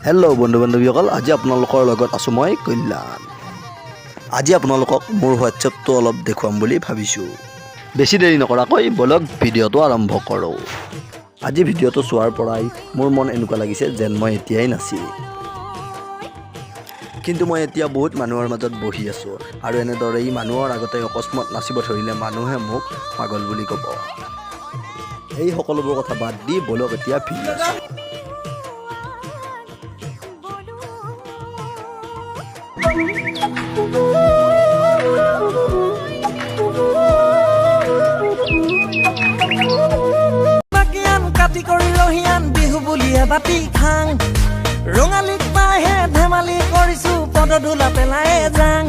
Hello' বন্ধু বান্ধৱীসকল, আজি আপোনালোকৰ লগত আছোঁ মই কল্যাণ। আজি আপোনালোকক মোৰ হোৱাটছএপটো অলপ দেখুৱাম বুলি ভাবিছোঁ। বেছি দেৰি নকৰাকৈ ব'লক, ভিডিঅ'টো আৰম্ভ কৰোঁ। আজি ভিডিঅ'টো চোৱাৰ পৰাই মোৰ মন এনেকুৱা লাগিছে যেন মই এতিয়াই নাচিম। কিন্তু মই এতিয়া বহুত মানুহৰ মাজত বহি আছোঁ আৰু এনেদৰেই মানুহৰ আগতে অকস্মাত নাচিব ধৰিলে মানুহে মোক পাগল বুলি ক'ব। এই সকলোবোৰ কথা বাদ দি ব'লক, এতিয়া ভিডিঅ' চাওঁ। বাকীয়ান কাটি কৰি ৰহিয়ান, বিহু বুলি এবাতি খাং। ৰঙালীক পাইহে ধেমালি কৰিছো, পদধূলা পেলাই যাং।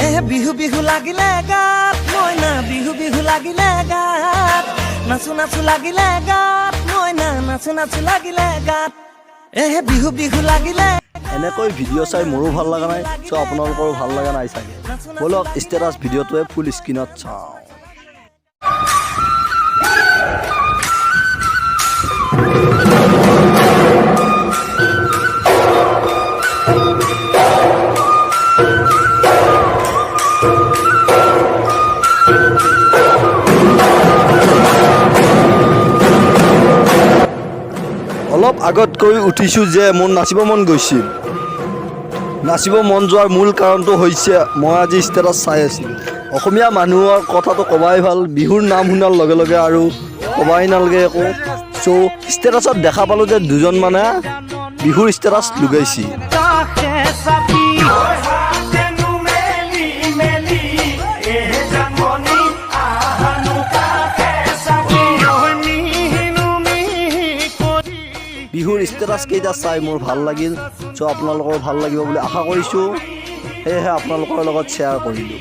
এ বিহু বিহু লাগিলে গাত মইনা, বিহু বিহু লাগিলে গাত, নাচো নাচো লাগিলে গাত মইনা, নাচো নাচো লাগিলে গাত। এ বিহু বিহু লাগিলে। এনেকৈ ভিডিঅ' চাই মোৰো ভাল লগা নাই, চ' আপোনালোকৰো ভাল লগা নাই চাগে। ব'লক, ষ্টেটাছ ভিডিঅ'টোৱে ফুল স্ক্ৰীণত চাওঁ। অলপ আগত কৈ উঠিছোঁ যে মোৰ নাচিব মন গৈছিল। নাচিব মন যোৱাৰ মূল কাৰণটো হৈছে মই আজি ষ্টেটাছ চাই আছিলোঁ। অসমীয়া মানুহৰ কথাটো কবাই ভাল, বিহুৰ নাম শুনাৰ লগে লগে আৰু কবাই নালাগে একো। চ' ষ্টেটাছত দেখা পালোঁ যে দুজন মানে বিহুৰ ষ্টেটাছ লগাইছিল। কাষে চাপি। মেলি মেলি এ জানমণি আহানো কাষে চাপি। মিহিনু মিহি কৰি। বিহুৰ ষ্টেটাছ কেইটা চাই মোৰ ভাল লাগিল, চ' আপোনালোকৰ ভাল লাগিব বুলি আশা কৰিছোঁ। সেয়েহে আপোনালোকৰ লগত শ্বেয়াৰ কৰিলোঁ।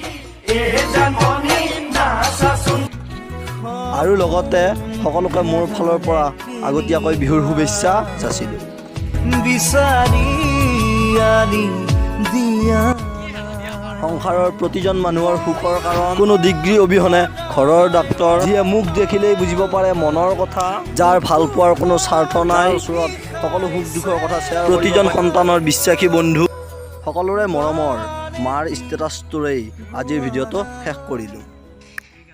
এ জানমণি নাচাচোন। আৰু লগতে সকলোকে মোৰ ফালৰ পৰা আগতীয়াকৈ বিহুৰ শুভেচ্ছা যাচিলোঁ। বিচাৰি আনি দিয়া। সংসাৰৰ প্ৰতিজন মানুহৰ সুখৰ কাৰণ, কোনো ডিগ্ৰী অবিহনে ঘৰৰ ডাক্তৰ, যিয়ে মুখ দেখিলেই বুজিব পাৰে মনৰ কথা, যাৰ ভাল পোৱাৰ কোনো স্বাৰ্থ নাই, ওচৰত সকলো সুখ দুখৰ কথা শ্বেয়াৰ, প্ৰতিজন সন্তানৰ বিশ্বাসী বন্ধু, সকলোৰে মৰমৰ মাৰ ষ্টেটাছটোৰেই আজিৰ ভিডিঅ'টো শেষ কৰিলোঁ।